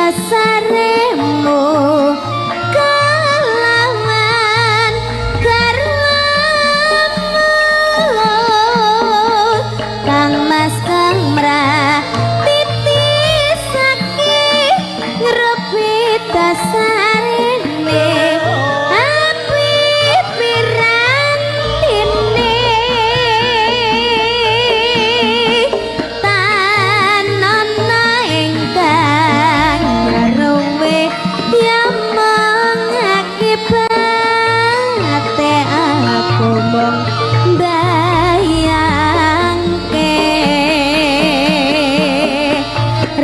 Dasaremu kelawan garwamu Kang Mas kang mratiti saking ngrupi dasarene api pirantine tanana ingkang ruwe yamong akibate aku mung mbayangke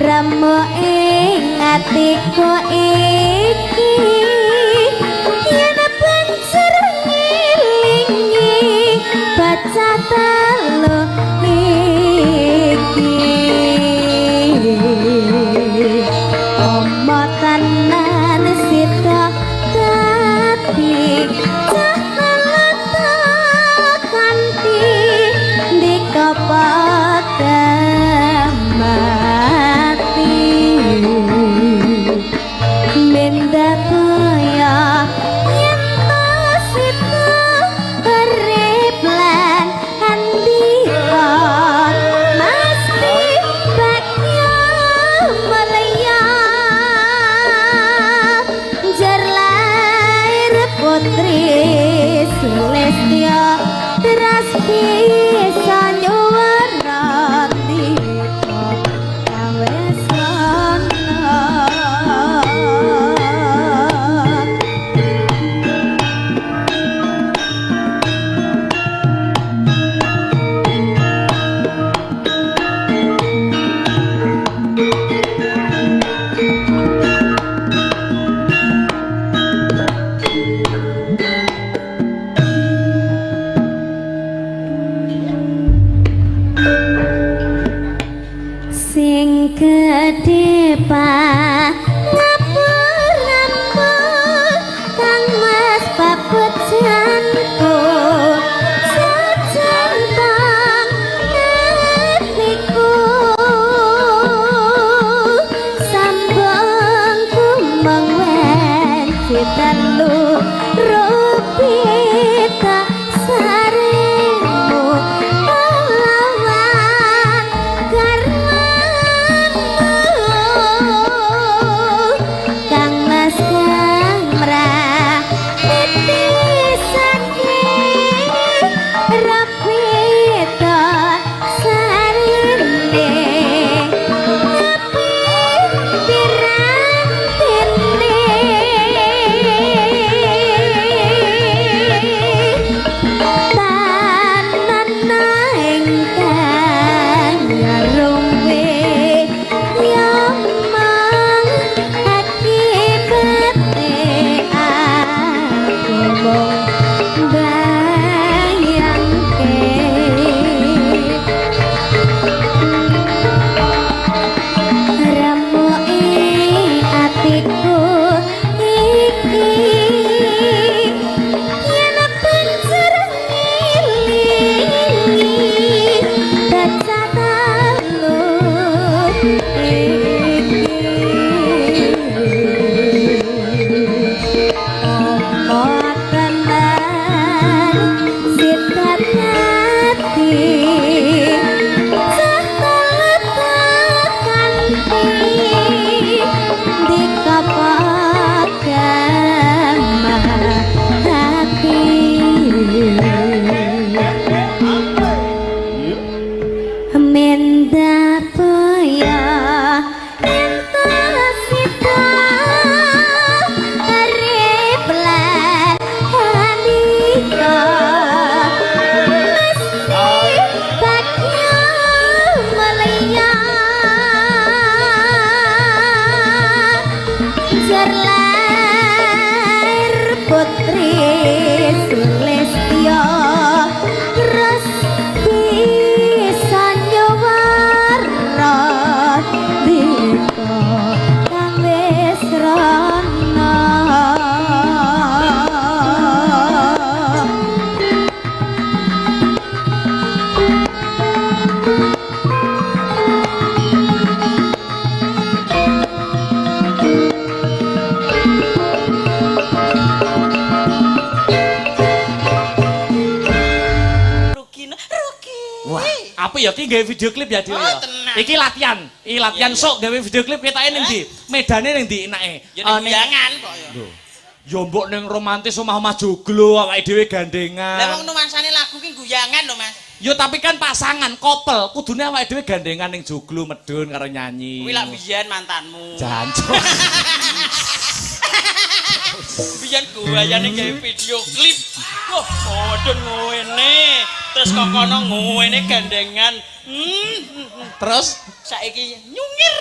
remuk ing atiku iki yen banjur ngelingi baca telu iki omo tenan sida dadi cah kanthi ndika padha mati Mendakaya yen to sida urip lan andika mesti bagya mulya jar lair putri Sulistya teras bisa nyuwara ndika kawesana. Sing gedhe pangapuramu Kang Mas papejanku sejantong atiku sambung kumeng wanci telu rupita saremu kelawan garwamu apik ya, ki gawe video klip ya dhewe Oh, ya. tenang. Iki latihan, iki latihan Iya, iya. sok gawe video klip ketoke ning ndi? Medane ning ndi enake? Ya Eh, ning guyangan kok ya. Lho. Ya mbok ning romantis omah-omah joglo awake dhewe gandengan. Lah wong nuansane lagu ki guyangan lho, Mas. Ya tapi kan pasangan, couple, kudune awake dhewe gandengan ning joglo medun karo nyanyi. Kuwi lak biyen mantanmu. Jancuk. Biyen guayane gawe video klip. Wah, modon ngene. Terus kok kono ngene gandengan. Terus Saiki nyungir.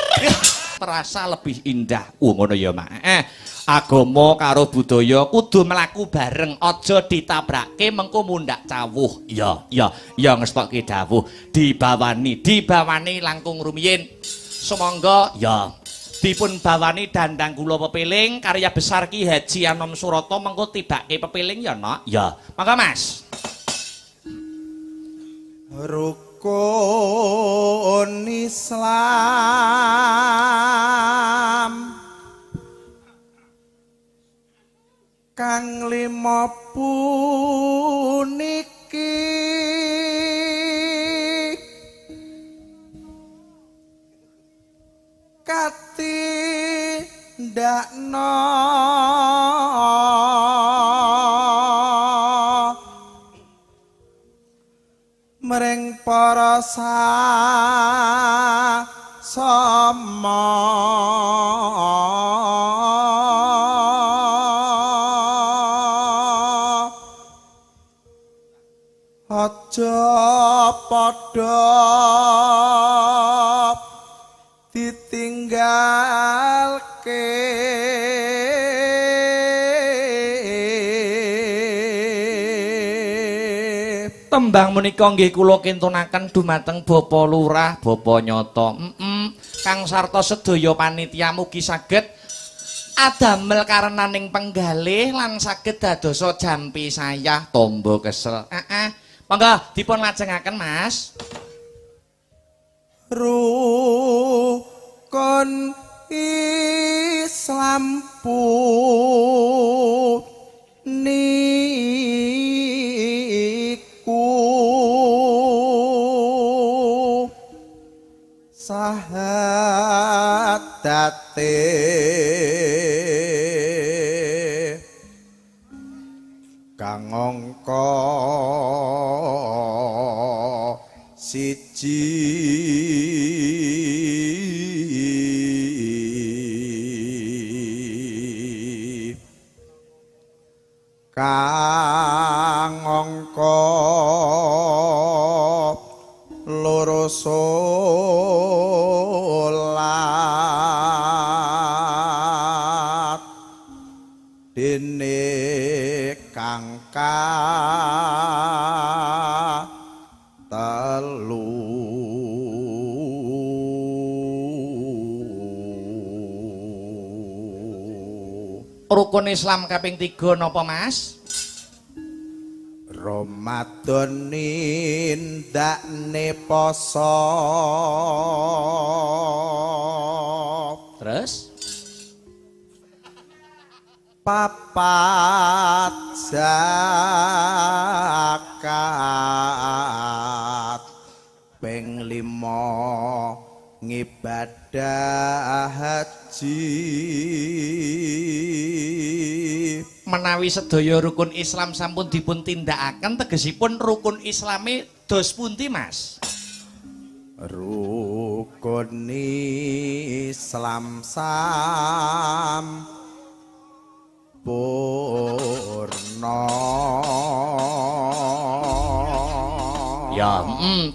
Terasa lebih indah. Oh ngono ya, Mak. Agama karo budaya kudu mlaku bareng, aja ditabrake mengko mundhak cawuh. Iya, iya, iya ngestokke dawuh. Dibawani, dibawani langkung rumiyin. Sumangga ya dipun bawani dandang kula pepiling karya besar Ki Haji Anom Surata mengko tibake pepiling ya, Nok. Ya. Mangga, Mas. Rukun Islam kang lima puniki katindakno mring para sama aja padha ditinggalke. Tembang menika nggih kula kintunaken dumateng Bapak Lurah, Bapak Nyoto. Kang sarta sedaya panitia mugi saged adamel karenaning penggalih lan saged dadosa jampi sayah tombo kesel. Heeh. Monggo dipun lajengaken, Mas. Rukun Islam puniku sahadate kang angka siji kang angka loro salat dene kang telu. Rukun Islam kaping 3 napa, Mas? Ramadan nindakne poso. Terus papat zakat ping 5 ngibadah haji. Menawi sedaya rukun Islam sampun dipun tindakaken tegesipun rukun Islame dos pundi, Mas? Rukun Islam sampurna. Ya,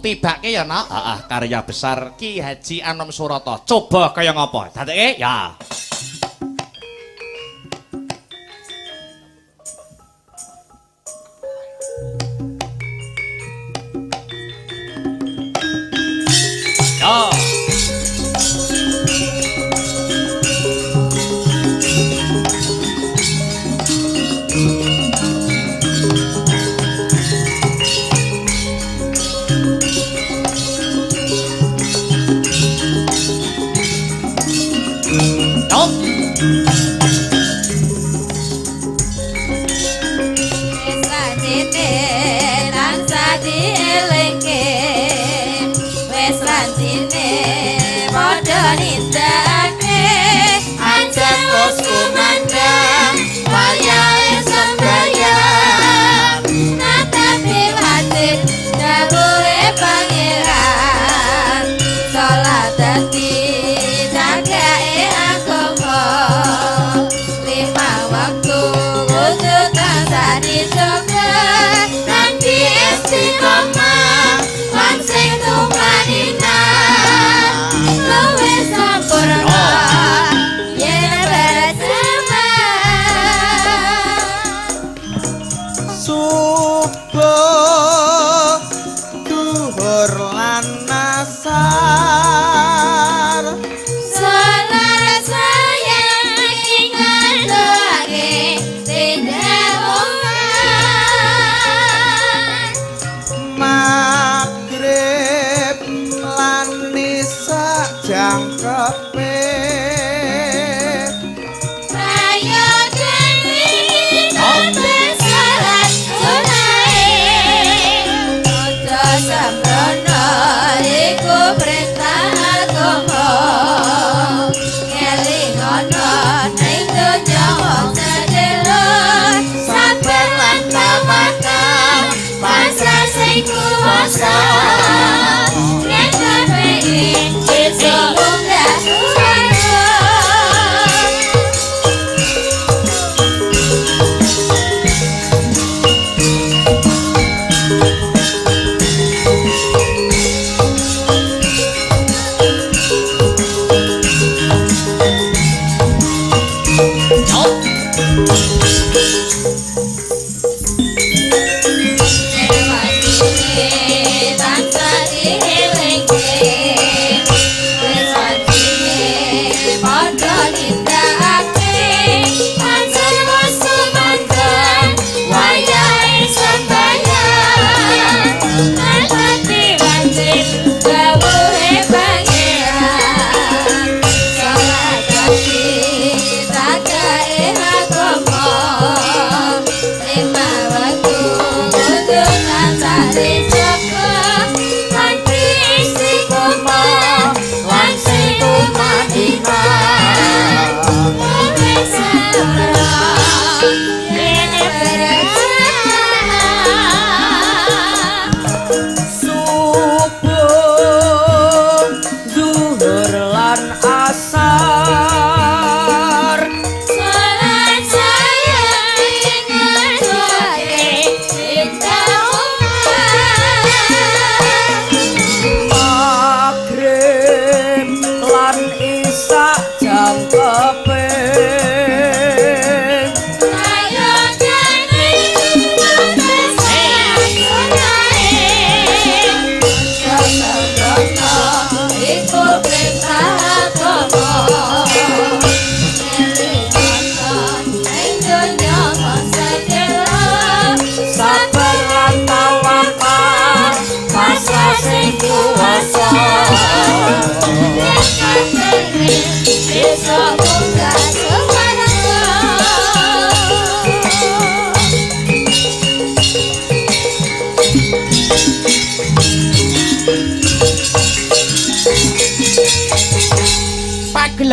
tibake ya, Nak. Heeh, karya besar Ki Haji Anom Surata. Coba kaya ngapa? Dadeke ya. Ya. Sajene tansah dielingke.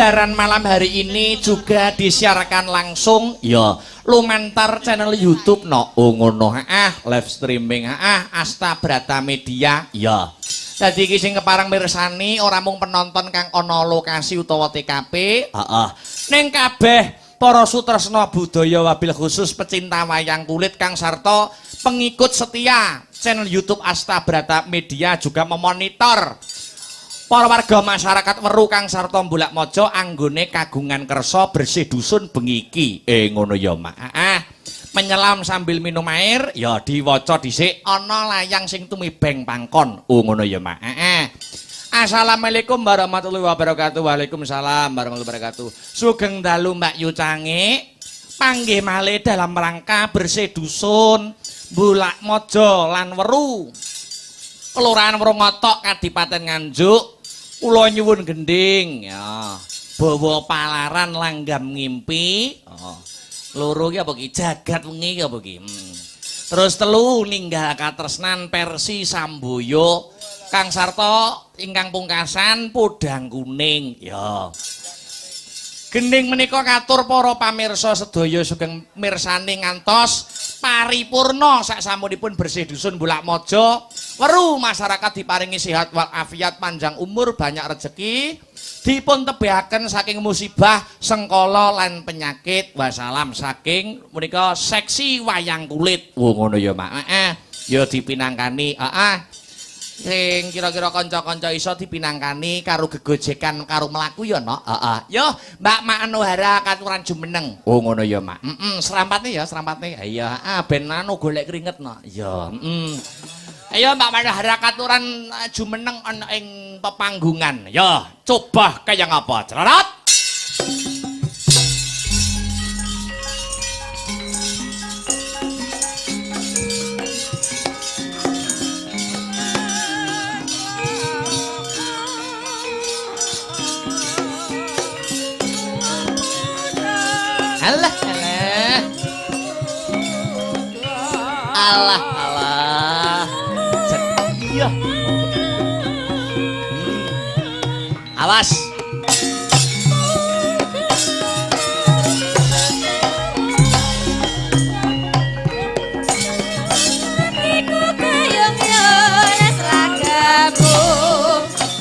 Pagelaran malam hari ini juga disiarkan langsung ya lumantar channel YouTube no. Oh ngono, heeh, live streaming heeh, Asta Brata Media ya. Dadi iki sing kepareng mirsani ora mung penonton kang ana lokasi utawa TKP, heeh. Ning kabeh para sutresna budaya wabil khusus pecinta wayang kulit kang sarta pengikut setia channel YouTube Asta Brata Media juga memonitor para warga masyarakat Weru kang sarta Bulak Mojo anggone kagungan kersa bersih dusun bengi iki. Ngono ya, Mak. Heeh. Menyelam sambil minum air ya diwaca dhisik ana layang sing tumibeng pangkon. Oh ngono ya, Mak. Heeh. Assalamualaikum warahmatullahi wabarakatuh. Waalaikumsalam warahmatullahi wabarakatuh. Sugeng dalu Mbak Yu Cange. Panggih malih dalam rangka bersih dusun Bulak Mojo lan Weru. Kelurahan Wrongotok Kadipaten Nganjuk. Kula nyuwun gending ya. Bawa palaran langgam ngimpi. Oh. Loro ki apa ki? Jagat wengi ki apa ki? Terus telu ninggal katresnan versi Samboyo kang sarta ingkang pungkasan podang kuning ya. Gending menika katur para pamirsa sedaya sugeng mirsani ngantos paripurna saksampunipun bersih dusun Bulak Mojo. Weru masyarakat diparingi sehat walafiat, panjang umur, banyak rezeki, dipun tebihaken saking musibah, sengkala lan penyakit. Wassalam saking menika seksi wayang kulit. Oh ngono ya, Mak. Heeh. Ya dipinangkani, heeh. Sing kira-kira kanca-kanca iso dipinangkani karo gegojekan karo mlaku ya, Nok. Heeh. Yo, Mbak Manohara katuran jumeneng. Oh ngono ya, Mak. Heeh, serampatne ya, serampatne. Iya, heeh, ben anu golek keringet, Nok. Iya, heeh. Ayo Mbak Manohara katuran jumeneng ana ing pepanggungan. Ya, coba kaya ngapa? Cerot. Alah, alah. Alah, alah. Iya. Awas. Iku gayung yones lagamu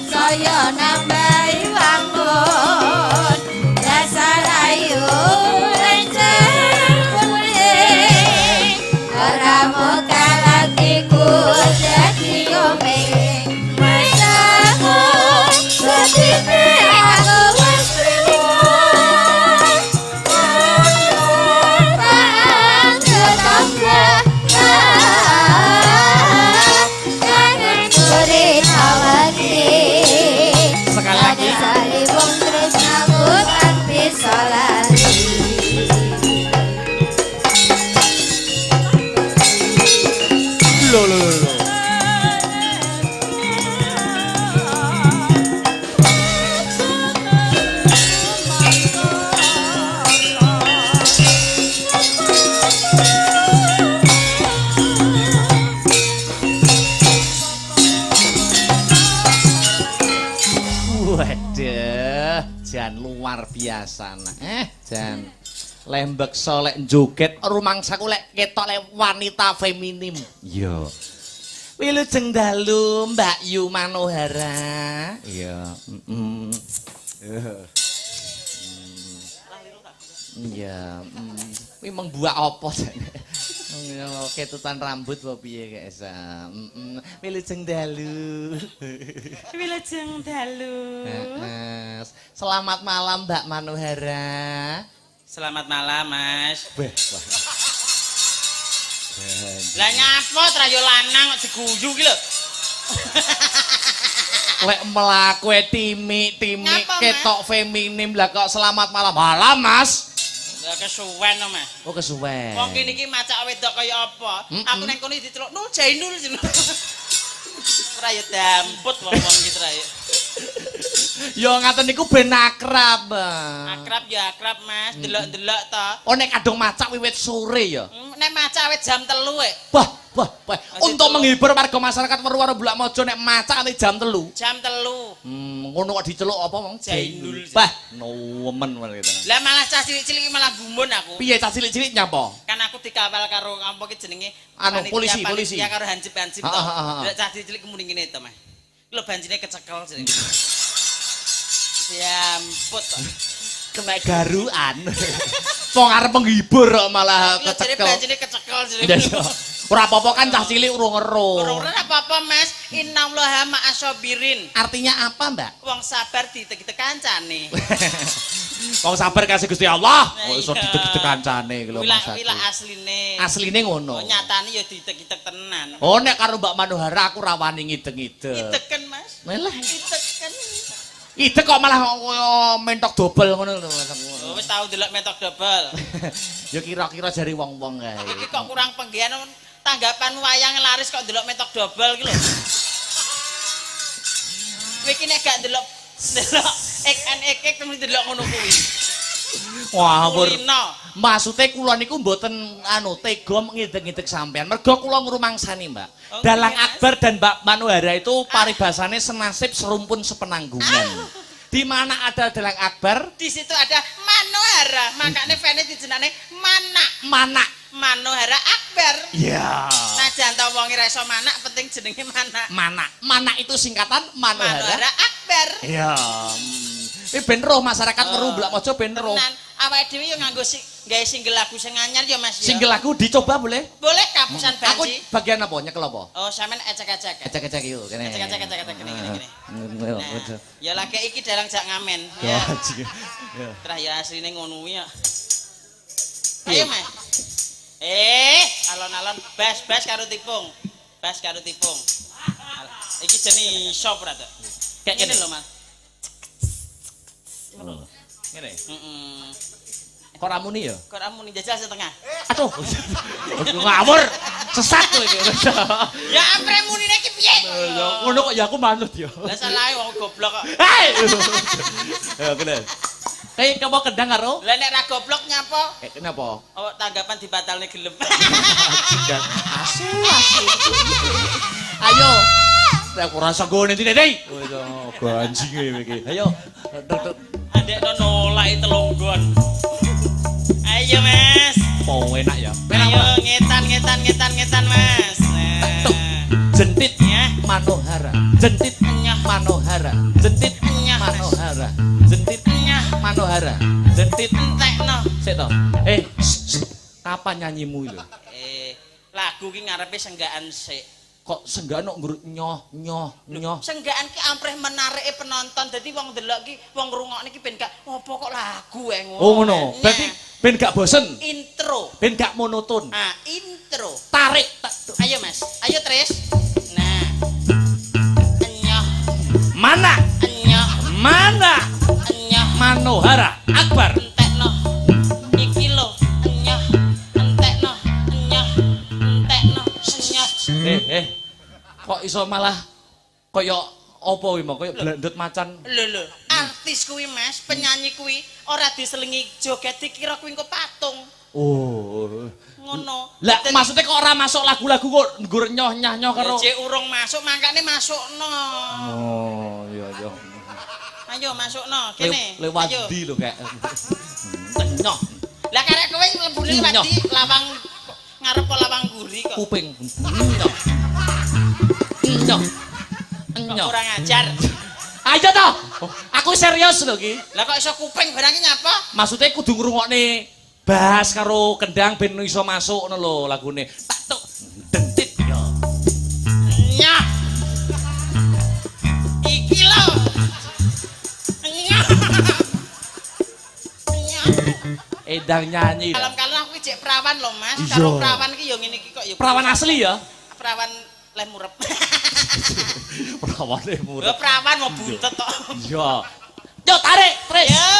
saya nambahi wangun dasar ayu renceng kuning ora mokal atiku dadi komeng masamu setipe aku wis trimo Sekali lagi. Lho lho lho. Waduh, jan luar biasa. Jan lembeksa lek joget rumangsaku lek ketok lek wanita feminim. Iya. Wilujeng dalu Mbak Yu Manohara. Iya, heeh. Iya, kuwi meng buak apa jane? Ketutan rambut apa piye kek esa. Heeh. Wilujeng dalu. Wilujeng dalu. Heeh. Selamat malam Mbak Manohara. Selamat malam, Mas. Wah, wah. Lah nyapa trayo lanang kok diguyu ki lho. Lek mlaku timik-timik ketok feminim lah kok selamat malam. Malam, Mas. Lah kesuwen to, Mas. Oh, kesuwen. Wong kene iki macak wedok kaya apa? Aku nang kono diceluk Nul Jainul. Ora ya damput wong-wong iki trayo. Ya ngaten niku ben akrab. Akrab ya akrab, Mas. Delok-delok to. Oh nek kadung macak wiwit sore ya. Nek macak wit jam 3 e. Wah, wah, wah. Untuk menghibur warga masyarakat Weru-weru Bulakmojo nek macak nanti jam 3. Jam 3. Ngono kok diceluk apa wong? Jainul. Wah, nemen gitu. Lah malah cah cilik-cilik malah gumun aku. Piye cah cilik-cilik nyapa? Kan aku dikawal karo apa ki jenenge? Anu polisi, polisi. Ya karo hansip-hansip to. Lah cah cilik muni ngene to, Mas. Lho banjine kecekel jenenge. Ya ampun to. Kena garuan. Wong arep menghibur kok malah kecekel. Banjine kecekel jenenge. Ora apa-apa kan cah cilik urung ero. Urung ero apa-apa, Mas. Innallaha ma'asabirin. Artinya apa, Mbak? Wong sabar ditek-itek kancane. Wong sabar kasih Gusti Allah. Kok iso ditek-itek kancane iki lho Mas. Kuwi lak asline. Asline ngono. Oh, nyatane ya ditek-itek tenan. Oh, nek karo Mbak Manohara aku ra wani ngideng-ngideng. Ngideken, Mas. Lah, ngideken. Idek kok malah kaya mentok dobel ngono lho. Oh, wis tau delok mentok dobel. Ya kira-kira jare wong-wong kae. Iki kok kurang penggian tanggapan wayang laris kok delok mentok dobel iki lho. Kowe iki nek gak delok delok ek mesti delok ngono kuwi. Wah, maksude kula niku mboten anu tega ngidek-ngidek sampean. Mergo kula ngrumangsani, Mbak. Oh, Dalang Akbar dan Mbak Manohara itu paribasane senasib serumpun sepenanggungan. Di mana ada Dalang Akbar, di situ ada Manohara. Makane fane dijenane Manak. Manak. Manohara Akbar. Iya. Yeah. Najan ta wong ora iso manak, penting jenenge Manak. Manak. Manak itu singkatan Manohara, Manohara Akbar. Iya. Ini ben roh masyarakat Weru Bulakmojo ben roh. Tenan, awake dhewe yo nganggo gawe single lagu sing anyar ya Mas ya. Single lagu dicoba boleh? Boleh kapusan banci. Aku bagian apa? Nyekel apa? Oh, sampean ecek-ecek. Ecek-ecek yo kene. Ecek-ecek ecek-ecek kene kene. Ya lagi iki dalang jak ngamen. Ya. Terah ya asline ngono kuwi ya. Ayo Mas. Alon-alon bas-bas karo tipung. Bas karo tipung. Iki jenenge iso ora to? Kayak ngene lho Mas. Ngene. Heeh. Kok ra muni ya? Kok ra muni jajal setengah. Aduh. Ngawur. Sesat kowe iki. Ya ampre munine iki piye? Ya ngono kok ya aku manut ya. Lah salahe wong goblok kok. Hei. Ya kene. Kayak kamu kendang karo? Lah nek ra goblok nyapa? Kenapa? Oh, tanggapan dibatalne gelem. Asu asu. Ayo. Nek ora iso nggone intine, Dei. Oh, ganjinge iki. Ayo. Andekno nolak telunggon. Ayo, Mas. Po enak ya. Ayo ngetan ngetan ngetan ngetan, Mas. Nah. Jentit ya Manohara. Jentit Manohara. Jentit Manohara. Jentit Manohara. Jentit entekno. Sik to. Kapan nyanyimu lho? Lagu ki ngarepe senggakan sik. Kok senggakan kok ngrut nyoh nyoh nyoh. Senggakan ki amprih menarike penonton. Dadi wong ndelok ki, wong ngrungokne ki ben gak opo kok lagu ae ngono. Oh ngono. Berarti ben gak bosen. Intro. Ben gak monoton. Ah, intro. Tarik. Ayo Mas. Ayo Tris. Nah. Enyoh. Mana? Enyoh. Mana? Enyoh. Manohara Akbar. Entekno. Iki lho, enyoh. Entekno, enyoh. Entekno, enyoh. Kok iso malah kaya apa kuwi mau kaya blendut macan. Lho lho, artis kuwi Mas, penyanyi kuwi ora diselingi joget dikira kuwi engko patung. Oh. Ngono. Lah maksudnya kok ora masuk lagu-lagu kok nggur nyoh nyah nyoh karo. Jek urung masuk mangkane masukno. Oh, iya iya. Ayo masukno kene. Lewat ndi lho kek. Nyoh. Lah karek kowe mlebune lewat ndi? Lawang ngarep kok lawang mburi kok. Kuping. Nyoh. Nyoh. Nyoh. Kurang ajar. Ayo toh. Aku serius lho iki. Lah kok iso kuping barang iki nyapa? Maksudnya kudu ngrungokne bass karo kendang ben iso masuk ngono lho lagune. Tak tuk dentit yo. Nyah. Iki lho. Nyah. Nyah. Endang nyanyi. Kalem-kalem aku jek perawan lho Mas. Karo perawan iki yo ngene iki kok yo. Perawan asli ya? Perawan leh murep. Perawan leh murep. Lho perawan mau buntet tok. Iya. Yo tarik, Tris. Yo.